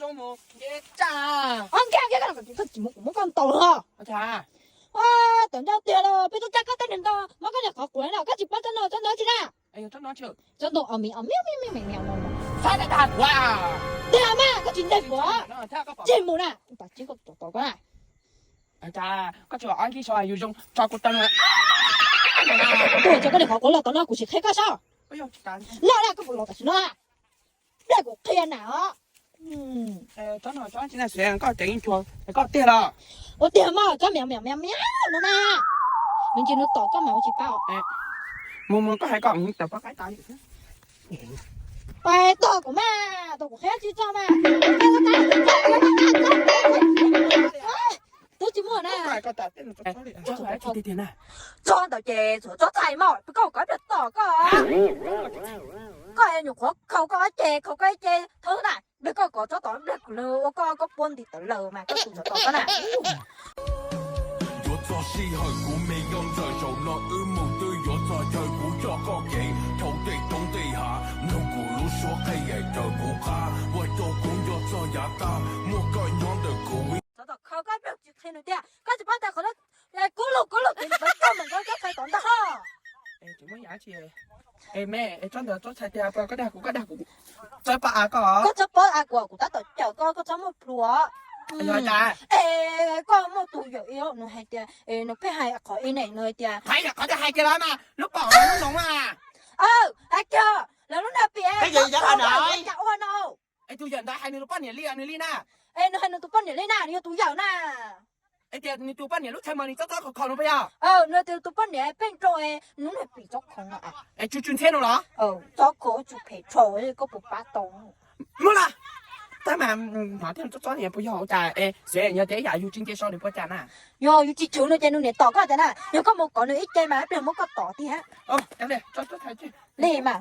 Nkag nkag, koj tsis muab kuv muab koj ntaus los? Tawm ncauj tiag los peb tub caj koj tej niag ntau, muab koj niag qhov quav no koj tsis paub tsob no tsob ntawd tsi na. Tsob ntawd o mi o mi mi mi mi. Tiag mas koj tsis nteg kuv, tseg mus na, tom tsib koj tom tom koj na. Koj tsis ob nkig so yus zoo tso kuv tau. Tuaj tso koj niag qhov quav los tom no kuv sim qhia koj saib. Loj laj koj puas los tam sim no? Dej kuv qhia na os. Tsob no tsob tsi na, koj ceev cuag koj tiag los? Ua tiag mas tsob miam miam miam miam no na. Nws ntshe nws tom koj mas ua tsis paub. Mus mus koj hais kom tawm pob qaib tas. Pais tog kuv mas, tog kuv qhia tsis tso mas. Twb tsis muaj na. Tso ntawd ces txhuam tsob txhais mog, koj kov ib pliag tom koj. Koj nyuam qhuav khaus koj ob ce, khaus koj ib ce thawb na, pliag koj kov tsob tom ib pliag kuv ua koj koj puab nti tawv laws mas koj tus txhuam tom koj na. Yuav txog sij hawm kuv me nkauj ntxawm, zaum no wb mus twb yuav txog chaw kuv coj koj kev. Dhau tej roob tej hav, mloog kuv lub suab qheb yaim raws kuv qab, ua rau kuv nco txog yav tag, muaj koj nyob ntawm kuv. Txhuam tom khaus koj ib pliag tsis qhia nws tiag, koj tsis paub tias qhov kub lug kub lug ces nws pab koj mus nkauj tsob txhais tom ntag. Es me, tsob ntawd tsob txhais tiag, koj dag kuv, koj dag kuv. Tsob pob av koj, koj tsob pob av kuv, kuv tab tom cawm koj, koj txhob muaj plhus. Es koj muaj tus yawm ib, nws hais tias, nws pheej hais qhov ib ne, nws hais tias, hais qhov tias hais kiag los mas lub paum lub noov mas. Hais kiag, lawv lub nra piam, cas ua no. Es tus yawm ntawd hais nws tus poj niam li nws li na. Es nws hais nws tus poj niam li na, nws yog tus yawm na. Es tias nws tus poj niam lub chaw mas nws tsob tsob khov khov no puas yog? Nws tias tus poj niam pheej rau nws niag pim tsob khoom no. Es tsw tsw ntxhiab no los? Tsob khoom tsw phem tshaj, koj puas pab tau? Muab los. Tab mas hnov tias tsob tsob no puas yog ua cas es xav yog tias ib yam yus tsis nce so nws puas cas na? Yog yus tsis chwv nws ces nws niam tom koj cas na, yog koj mus kov nws ib ce mas ib pliag muab koj tom tiag. Li mas,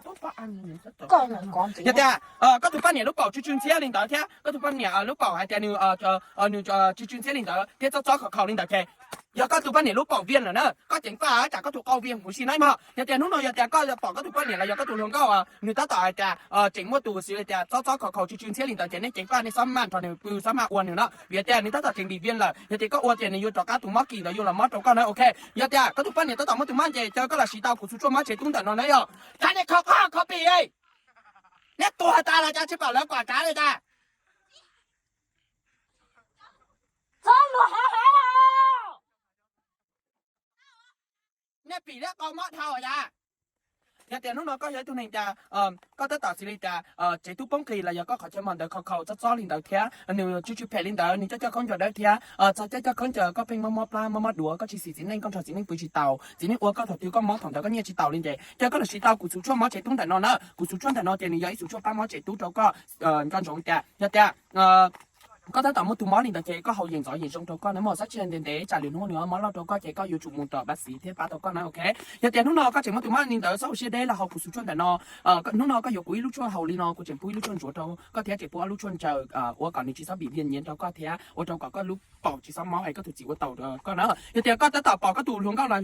koj mus kov ntxiv. Yog tias koj tus poj niam lub paum tsw tsw ntxhiab li ntawd thiab koj tus poj niam lub paum hais tias nws, nws tsw tsw ntxhiab li ntawd thiab tsob tsob khov khov li ntawd ces yog koj tus poj niam lub paum viaj lawm na, koj ceev faj tsam koj tus qau viaj huv si na mog. Yog tias hnub no yog tias koj pom koj tus poj niam los yog koj tus hluas nkauj nws tab tom hais tias tseem muaj tus xws li tias tsob tsob khov khov tsw tsw ntxhiab li ntawd ces nej ceev faj nej xob maj nrog nws pw xob maj ua nws no, vim tias nws tab tom tseem vim viaj lawm. Yog tias koj ua tias nws yuav rov qab tus mob kis ntawd yuav los mob rau koj na, ok. Yog tias koj tus poj niam tab tom muaj tus mob ces caw koj los siv tau kuv txhuv tshuaj mob tsev tub ntawm no na yog. Tshav nej kho qoj kho pim, nej tuag tas los cas tsis pom lawv kom tshav li tas. Nej pim liab qau mob dhau yas. Yog tias hnub no koj yog ib tug neeg tias koj tab tom xws li tias tsev tub poob qis los yog koj qhov chaw mos ntawd khov khaum txob txob li ntawd thiab nws tsw tsw phem li ntawd, nws coj coj khaub ncaws dawb thiab txog coj coj khaub ncaws koj pheej mob mob plab mob mob duav, koj tsis xis txiv neej koj nrog txiv neej pw tsis taus, txiv neej ua koj thaum twg koj mob thaum ntawd koj nyiaj tsis taus li ces caw koj los siv tau kuv txhuv tshuaj mob tsev tub ntawm no na. Kuv txhuv tshuaj ntawm no ces nws yog ib txhuv tshuaj pab mob tsev tub rau koj nco ntsoov tias yog tias koj tab tom muaj tus mob li ntawd ces koj haus yeem ntxov yeem zoo rau koj na mog, txhob cia ntev ntev tsam lwm hnub nws mob loj rau koj ces koj yuav tsum mus rau pab xiv thiab pab tau koj na, ok. Yog tias hnub no koj tseem muaj tus mob li ntawd txhob ua siab deb los haus kuv txhuv tshuaj ntawm no. Hnub no koj yuav kuv ib lub tshuaj haus li no, kuv tseem pub ib lub tshuaj ntsuav rau koj thiab tseem pub ob lub tshuaj ntsaws ua kom nws tsis txhob vim viaj nyiav rau koj thiab ua rau kom koj lub paum tsis txhob mob es koj tus txiv ua taus koj na. Yog tias koj tab tom pom koj tus hluas nkauj los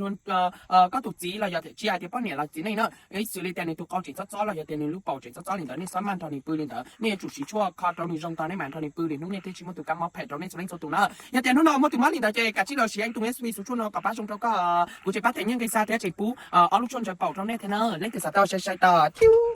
koj tus txiv los yog tsis hais tias poj niam los txiv neej na, ib xws li tias nws tus qau tseem txob txob los yog tias nws lub paum tseem txob txob li ntawd, nej xob maj nrog nws pw li ntawd, nej yuav tsum siv tshuaj kho rau nws zoo tag nej mam nrog nws pw li hnub nej thiaj tsis muaj tus kab mob phem rau nej txhua leej txhua tus na. Yog tias hnub no muaj tus mob li ntawd ces kav tsij los siv ib tug me xwb xov tshuaj no kom pab zoo rau koj. Kuv tseem pab them nyiaj nqi xa thiab tseem pub ob lub tshuaj ntsaws paum rau nej thiab na. Leej twg xav tau sai sai tau thiab.